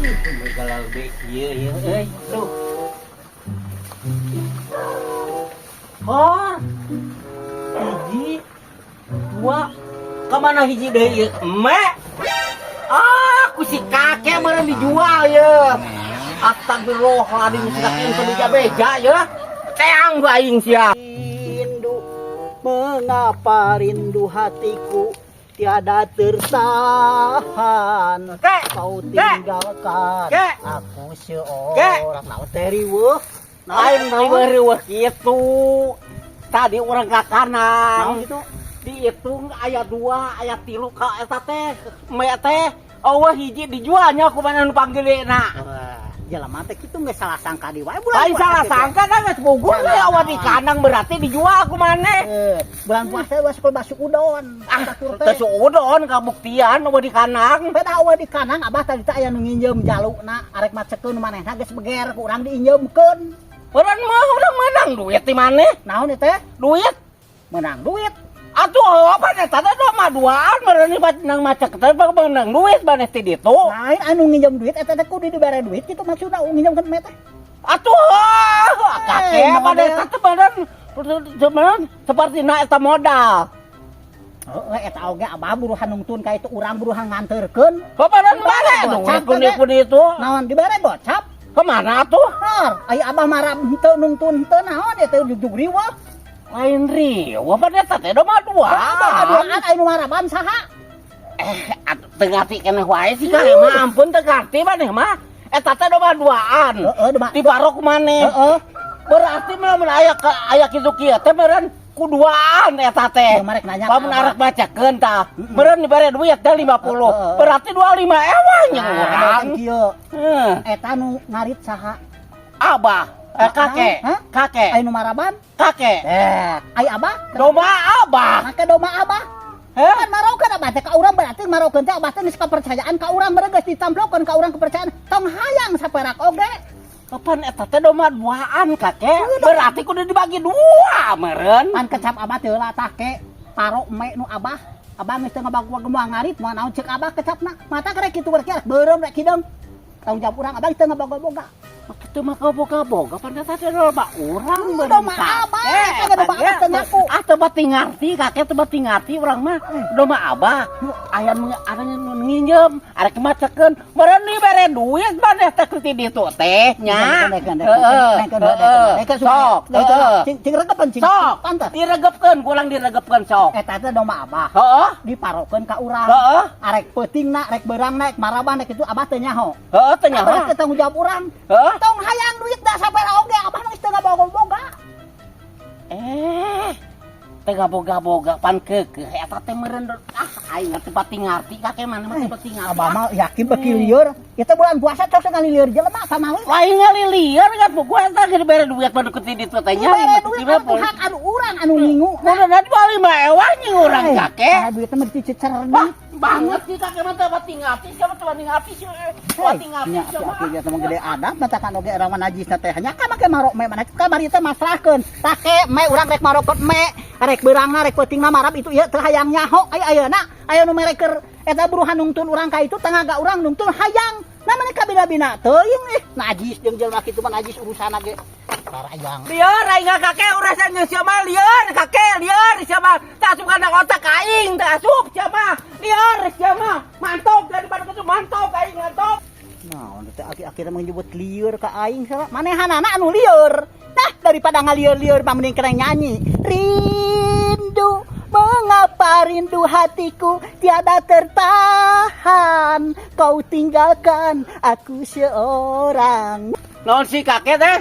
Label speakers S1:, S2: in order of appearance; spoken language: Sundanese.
S1: Kalau be ieu ieu euy. Duh. Oh. Hiji. Dua. Kemana hiji deui ieu? Me. Ah, ku si kakek meureun dijual ye. Astagfirullahaladzim, si kakek teu beja-beja ye. Teang ku aing sia.
S2: Rindu, mengapa rindu hatiku tiada tertahan?
S1: Kek.
S2: Kau
S1: Kek.
S2: tinggalkan
S1: Kek.
S2: aku
S1: Kek.
S2: seorang. Naon teh riweuh?
S1: Lain riweuh-riweuh kitu. Tadi urang ka kandang.
S2: Naon gitu?
S1: Dihitung aya dua, aya tilu ka eta teh. Me teh euweuh hiji dijualnya ku mana nu panggilna.
S2: Wah, jelema teh kitu geus salah sangka di wae bulan
S1: Lain
S2: puasa
S1: salah
S2: teh.
S1: sangka kan geus puguh we awak di kandang berarti dijual ku maneh.
S2: Eh, bulan puasa we sekolah basuh udon.
S1: Ah,
S2: Batur teh.
S1: teu suudon kabuktian euweuh di kandang.
S2: Beda euweuh di kandang, abah tadi teh aya nu nginjem jalukna arek macekeun manehna geus beger ku urang diinjemkeun.
S1: Urang mah urang menang duit di maneh.
S2: Naon ieu teh?
S1: Duit.
S2: Menang duit.
S1: Atuh apa eta teh mah duaan meureun nang macek teh menang duit maneh ti ditu.
S2: Lain anu nginjem duit eta teh kudu dibere duit kitu maksudna nginjemkeun me teh.
S1: Atuh kakek
S2: Eh,
S1: pada
S2: model.
S1: eta teh meureun meureun seperti eta modal.
S2: Heeh, eta oge abah buruhan nungtun ka itu urang buruhan nganterkeun.
S1: Baparan bare
S2: Gocap
S1: duit
S2: teh.
S1: kundi-kundi itu.
S2: Naon dibere gocap?
S1: Kemana tuh?
S2: Har, aya abah marah henteu nungtun henteu naon eta jugjug riweuh.
S1: Lain riweuh pada eta teh mah dua.
S2: Abah kaduaan aya nu maraban saha?
S1: Eh, atuh teu ngarti keneh wae sih kakek mah, ampun teu ngarti maneh mah. Eta teh domba duaan.
S2: Heeh, domba.
S1: Diparok maneh.
S2: Heeh.
S1: Berarti mah lamun aya ka aya kitu kieu teh meureun kuduaan eta teh.
S2: Ya, marek nanya ka
S1: Lamun
S2: abah.
S1: arek bacakeun tah. Meureun dibere duit teh 50.
S2: Heeh.
S1: Berarti 25 ewang nya
S2: Nah,
S1: urang.
S2: kieu.
S1: Heuh.
S2: Eta nu ngarit saha?
S1: Abah, eh, kakek,
S2: Hah?
S1: kakek,
S2: Aya nu maraban?
S1: Kakek.
S2: Eh, aya abah?
S1: Domba abah.
S2: Make domba abah.
S1: Heh?
S2: Kan marokeun abah teh ka urang, berarti marokeun teh abah teh geus kepercayaan ka urang, meureun geus ditamplokeun ka urang kepercayaan. Tong hayang saperak oge.
S1: Kapan eta teh domba duaan, kakek? Berarti kudu dibagi dua meureun.
S2: Pan kecap abah teh heula tah ke paro me nu abah. Abah geus teu ngabagu moal ngarit moal naon ceuk abah kecapna. Mata rek kitu rek beureum rek hideung. Tanggung jawab urang, abah teu ngaboga-boga.
S1: Kitu mah kaboga-boga pan eta teh domba urang meureun.
S2: Domba abah, eta ge domba abah teu ngaku.
S1: Ah, teu bati ngarti kakek, teu bati ngarti urang mah. Domba abah aya nu ada nu nginjem arek macekeun meureun dibere duit maneh teh ti ditu teh nya. Heeh. Sok, heeh.
S2: Cing cing regepan cing.
S1: Sok,
S2: Pantes.
S1: Diregepkeun, kurang diregepkeun sok.
S2: Eta teh domba abah. Diparokeun ka urang. Arek peutingna, rek beurangna, rek maraban, rek itu abah teu nyaho.
S1: Heeh, teu nyaho.
S2: Berarti tanggung jawab urang.
S1: Heeh.
S2: Tong hayang duit dah sampai oge abah mah geus teu ngaboga-boga.
S1: Eh, teu ngaboga-boga pan keukeuh eta teh meureun, ah aing teu pati ngarti kakek mana mah teu pati ngarti.
S2: Abah mah yakin beki lieur. Itu bulan puasa cok ngalilieur jelema kamari.
S1: Lain ngalilieur kan buku eta geus dibere duit mah ti ditu teh nya.
S2: Dibere duit atuh hak anu urang anu ngingu.
S1: Mun 25 ewang nya urang kakek.
S2: Ah, duitnya mah dicicit cerdik.
S1: Wah, banget sih kakek mah teu pati ngarti siapa teu pati ngarti sih. Pati ngarti
S2: Nya
S1: siapa.
S2: Aki aki mah gede adab matakan oge urang mah najisna teh nya ka make marok me mana kamari teh masrahkeun. Take me urang rek marokot me rek beurangna rek peutingna marab itu ieu teu hayang nyaho aya ayeuna aya nu mere keur eta buruhan nungtun urang ka itu tangga urang nungtun hayang. Nah mana kabina-bina teuing ih najis jeung jelema kitu mah najis urusanna ge. Parayang.
S1: Lieur aing kakek urusan jeung sia mah lieur kakek, lieur sia mah teu asup kana otak aing, teu asup sia mah, lieur sia mah, mantap daripada kitu mantap aing mantap.
S2: Naon teh aki-aki mah nyebut lieur ka aing salah. Manehanana anu lieur. Nah, daripada ngalieur-lieur mah mending kena nyanyi. Rindu, mengapa rindu hatiku tiada tertahan? Kau tinggalkan aku seorang.
S1: Naon sih kakek teh?